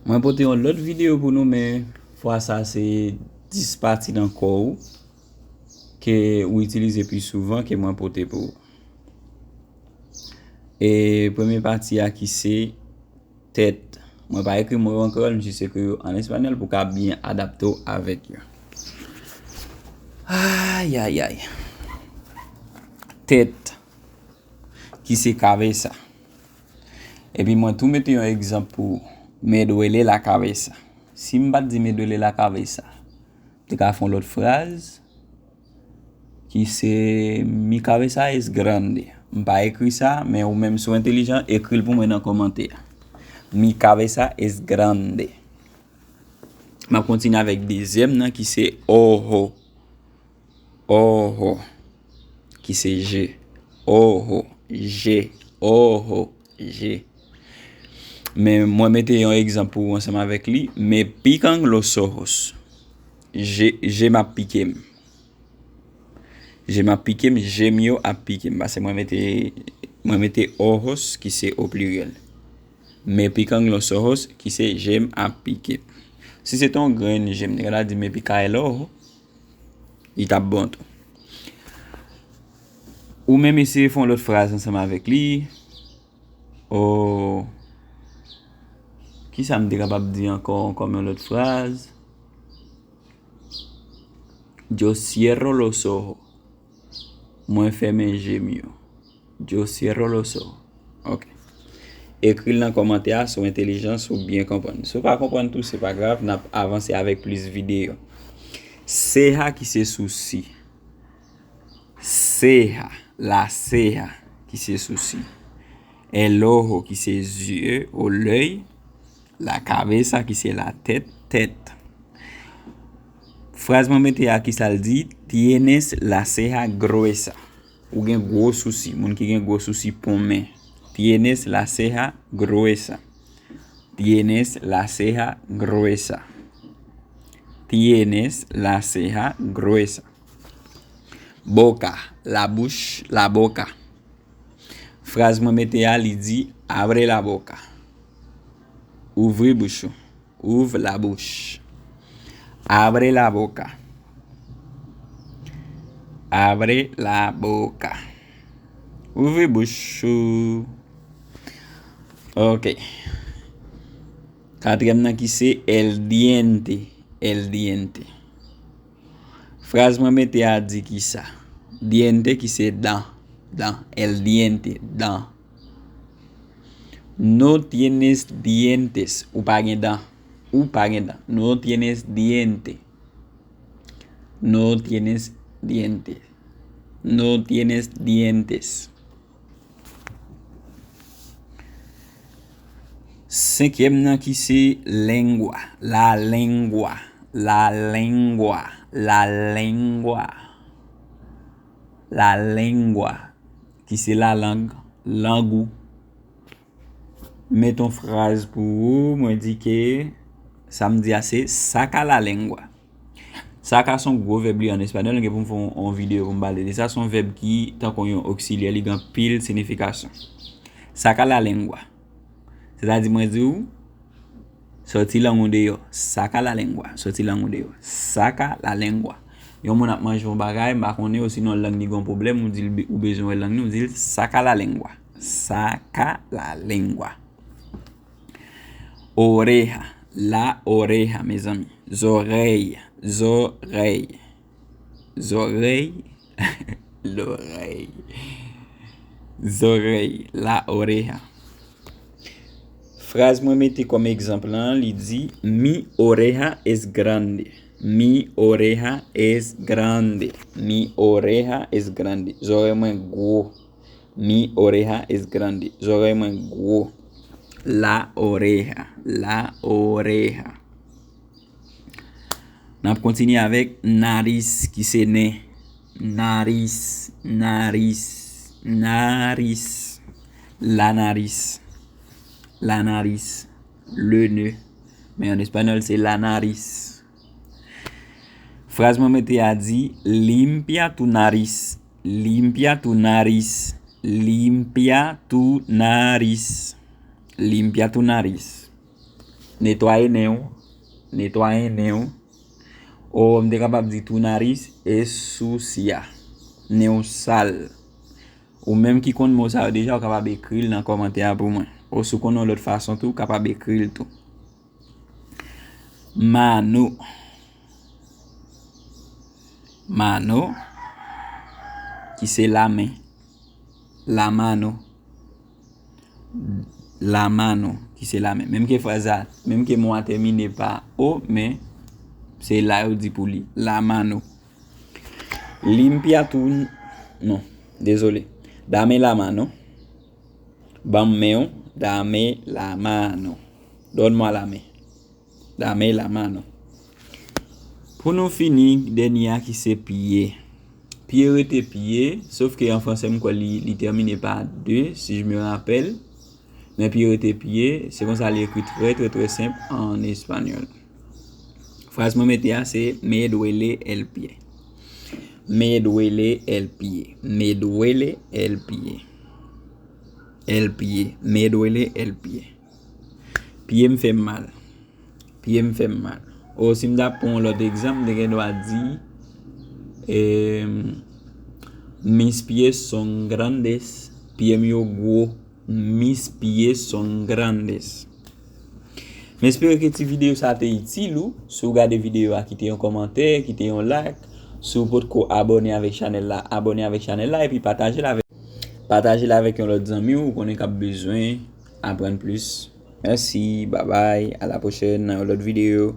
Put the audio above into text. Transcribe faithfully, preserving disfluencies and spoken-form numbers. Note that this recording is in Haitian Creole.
Mwen pote yon lòt videyo pou nou, men fwa sa se dis pati nan kò w ke ou itilize pi souvan ke mwen pote pou ou. E premye pati a ki se tèt. Mwen pa ekri mo yo an kreyòl, m jis ekri yo an espanyòl pou w ka byen adapte w avèk yo. Ayayay. Tèt, ki se cabeza. Epi mwen tou mete yon egzanp pou me duele la cabeza. Si m pa t di me duele la cabeza, m te ka fè yon lòt fraz ki se mi cabeza es grande. M pa ekri sa, men ou menm si w entèlijan, ekri l pou mwen nan kòmantè. Mi cabeza es grande. M ap kontinye avèk dezyèm nan ki se ojo. Ojo, ki se je. Ojo, je. Ojo, je. Men mwen mete yon egzanp pou ou ansanm avèk li. Me pican los ojos. Je, je m ap pike m. Je m ap pike m, je m yo ap pike m. Paske mwen mete, mwen mete ojos ki se o pliryèl. Me pican los ojos ki se je m ap pike m. Si se te yon grenn je, m te ka di me pica el ojo. Li t ap bon tou. Ou menm eseye fè yon lòt fraz ansanm avèk li. O, kisa m te kapab di ankò kòm yon lòt fraz? Yo cierro los ojos. Mwen fèmen je m yo. Yo cierro los ojos. Ok. Ekri l nan kòmantè a si w entèlijan, si w byen konprann. Si w pa konprann tou, se pa grav, n ap avanse avèk plis videyo. Ceja ki se sousi. Ceja, la ceja, ki se sousi. El ojo, ki se zye, o lèy. La cabeza, ki se la tèt, tèt. Fraz mwen mete a, kisa l di? Tienes la ceja gruesa. Ou gen gwo sousi. Moun ki gen gwo sousi ponmen. Tienes la ceja gruesa. Tienes la ceja gruesa. Tienes la ceja gruesa. Boca, la bouche, la boca. Fraz mwen mete a, li di, abre la boca. Ouvri bouch ou. Ouvre la bouche. Abre la boca. Abre la boca. Ouvri bouch ou. Ok. Katriyèm nan ki se el diente. El diente. Fraz mwen mete a di kisa? Diente ki se dan. Dan. El diente, dan. No tienes dientes. Ou pa gen dan. Ou pa gen dan. No tienes diente. No tienes diente. No tienes dientes. Senkyèm nan ki se lengua. La lengua. La lengua. La lengua. La lengua. Ki se la lang. Lang ou. Met yon fraz pou ou, mwen di ke sa m di a se saca la lengua. Saca se yon gwo vèb li an espanyòl, gen pou m fè yon, yon videyo pou m pale de sa. Se yon vèb ki tankou yon oksilyè, li gen anpil siyifikasyon. Saca la lengua. Sètadi mwen di w, sòti lang ou deyò. Saca la lengua. Sòti lang ou deyò. Saca la lengua. Yon moun ap manje yon bagay, m pa konnen, osinon lang li gen yon pwoblèm, ou di l be-, ou bezwen wè lang li, ou di l saca la lengua. Saca la lengua. Oreja, la oreja, mezanmi. Zòrèy, zòrèy. Zòrèy, lòrèy. Zòrèy, la oreja. Fraz mwen mete kòm egzanp lan, li di, mi oreja es grande. Mi oreja es grande. Mi oreja es grande. Zòrèy mwen gwo. Mi oreja es grande. Zòrèy mwen gwo. La oreja. La oreja. N ap kontinye avèk naris, ki se nen. Naris, naris, naris. La naris. La naris. Le nez. Men an espanyòl, se la naris. Fraz mwen mete a di, limpia tu nariz. Limpia tu nariz. Limpia tu nariz. Limpia tu nariz. Netwaye nen w. Netwaye nen w. O, m te kapab di tou naris e sucia. Nen w sal. Ou menm ki konn mo sa yo deja, ou kapab ekri l nan kòmantè a pou mwen. O si w konn yon lòt fason tou, ou kapab ekri l tou. Mano. Mano, ki se lamen. La mano. La mano, ki se lamen. Menm ke fraz la, menm ke mo a tèmine pa o, men se la yo di pou li. La mano. Limpia tu, non, dezole. Dame la mano. Ban m men w. Dame la mano. Donne-moi la main. Dame la mano. Pou nou fini, dènye a ki se pye. Pye rete pye, sof ke an franse m kwè li, li tèmine pa de, si je me rappelle. Men pye rete pye, se konsa li ekri trè, trè, trè senp an espanyòl. Fraz mwen mete a se me duele el pie. Me duele el pie. Me duele el pie. El pie. Me duele el pie. Pye m fè m mal. Pye m fè m mal. O si m ta pran yon lòt egzanp, m te gen dwa di, em, mis pies son grandes. Pye m yo gwo. Mis pies son grandes. M espere ke ti videyo sa te itil ou. Si w gade videyo a, kite yon kòmantè, kite yon like. Si w potko abòne avèk chanèl la, abòne avèk chanèl la epi pataje l avèk, pataje l avèk yon lòt zanmi w ou konnen k ap bezwen aprann plis. Mèsi, babay, a la pwochèn nan yon lòt videyo.